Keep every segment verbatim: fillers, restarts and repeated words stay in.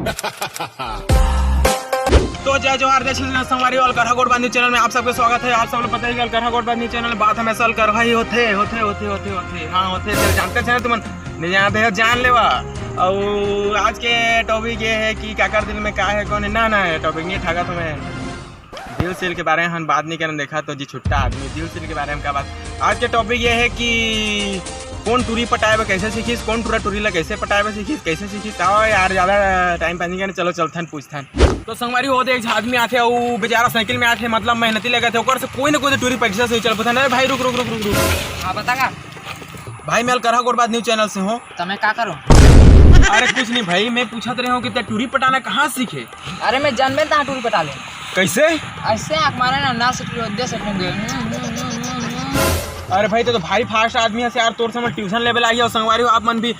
तो जय जोहार, जय श्री कृष्ण संगवारी, अलकरहा गोठ बात न्यूज चैनल में आप सबके स्वागत है। आप सब लोग पता ही कि अलकरहा गोठ बात न्यूज चैनल में बात हमेशा अलकरहा ही होथे, होथे, होथे, होथे, होथे। हाँ, होथे, तो जानते थे ना तुमन, नहीं जानते हो, जान लेवा। और आज के टॉपिक ये है कि काकर दिल में का है, कौन है, ना, ना, ये टॉपिक नहीं ठाका तुम्हें। दिल सिल के बारे में हम बात नहीं करन देखा तो जी छुट्टा आदमी, दिल सिल के बारे में का बात। आज के टॉपिक ये है कि कौन टूरी पटाए बर कैसे सीखिस, कौन टूरा टूरी ला कैसे पटाए बर सीखिस, कैसे सीखिस। आओ यार, ज्यादा टाइम पास नहीं करन, चलो चलथन पूछथन। तो संगवारी हो, एक झन आदमी आथे, वो बेचारा साइकिल में आथे, मतलब मेहनती लगत है, ओकर से कोई ना कोई तो टूरी परीक्षा से चल पूछथन। अरे भाई रुक रुक रुक रुक रुक। हाँ, बता का? भाई, मैं अलकरहा गोठ बात न्यूज चैनल से हूँ। तो मैं का करूँ? अरे कुछ नहीं भाई, मैं पूछत रहे हूँ कि ते टूरी पटाना कहाँ सीखे? अरे मैं जन्मे तहाँ टूरी पटा ले। कैसे? ऐसे आँख मारे ना, ना से टूरी दे सकेंगे। अरे भाई, तो, तो भारी फास्ट आदमी है यार, तोर समझ ट्यूशन लेवल आई है। और संगवारी हो, आप मन भी अ,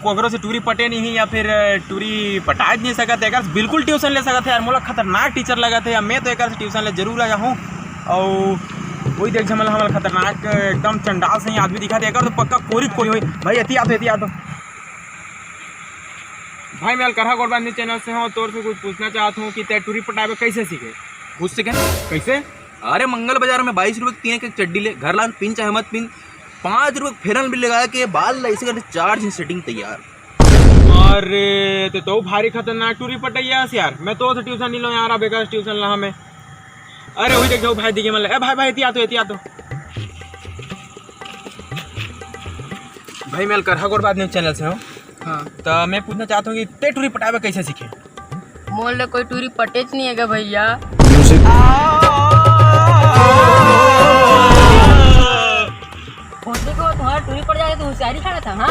कोकरो से टूरी पटे नहीं या फिर अ, टूरी पटाए नहीं सकत, एकर से बिल्कुल ट्यूशन ले सकत है यार। मोला खतरनाक टीचर लगत है यार, मैं तो एकर से ट्यूशन ले जरूर आया हूँ। और वही देख झमल हमल खतरनाक एकदम चंडाल से ही आदमी दिखा दे, एकर तो पक्का कोरी कोरी होई। भाई एती आ तो, एती आ तो। भाई मैं अलकरहा गोठ बात न्यूज चैनल से हूँ, तोर से कुछ पूछना चाहत हूँ कि ते टूरी पटाए बर कैसे सीखे? खुद सीखे। कैसे? अरे मंगल बाजार में बाईस रुपए की तीन एक चड्डी ले, घर लान पिन चाहे मत पिन, पाँच रुपए फेरन भी लगा के बाल ला इसे करके चार दिन सेटिंग तैयार। अरे तो, तो भारी खतरनाक टूरी पटैया है यार। मैं तो ट्यूशन नहीं लो यार, अब एक ट्यूशन ला हमें। अरे वही देख जाओ भाई दिखे मतलब, ए भाई भाई एती आ तो, एती आ तो। भाई मैं अलकरहा गोठ बात न्यूज चैनल से हूँ। हाँ। तो मैं पूछना चाहता हूँ कि ते टूरी पटाए बर कैसे सीखे? मोर ले कोई टूरी पटेच नहीं है भैया। होती को तुम्हारा टूरी पड़ जाए तो होशियारी खड़ा था, हाँ?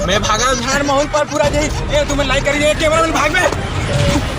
मैं भागा झाड़ माहौल पर पूरा यही। ए, तुम्हें लाइक करिए, कैमरा मैन भाग में।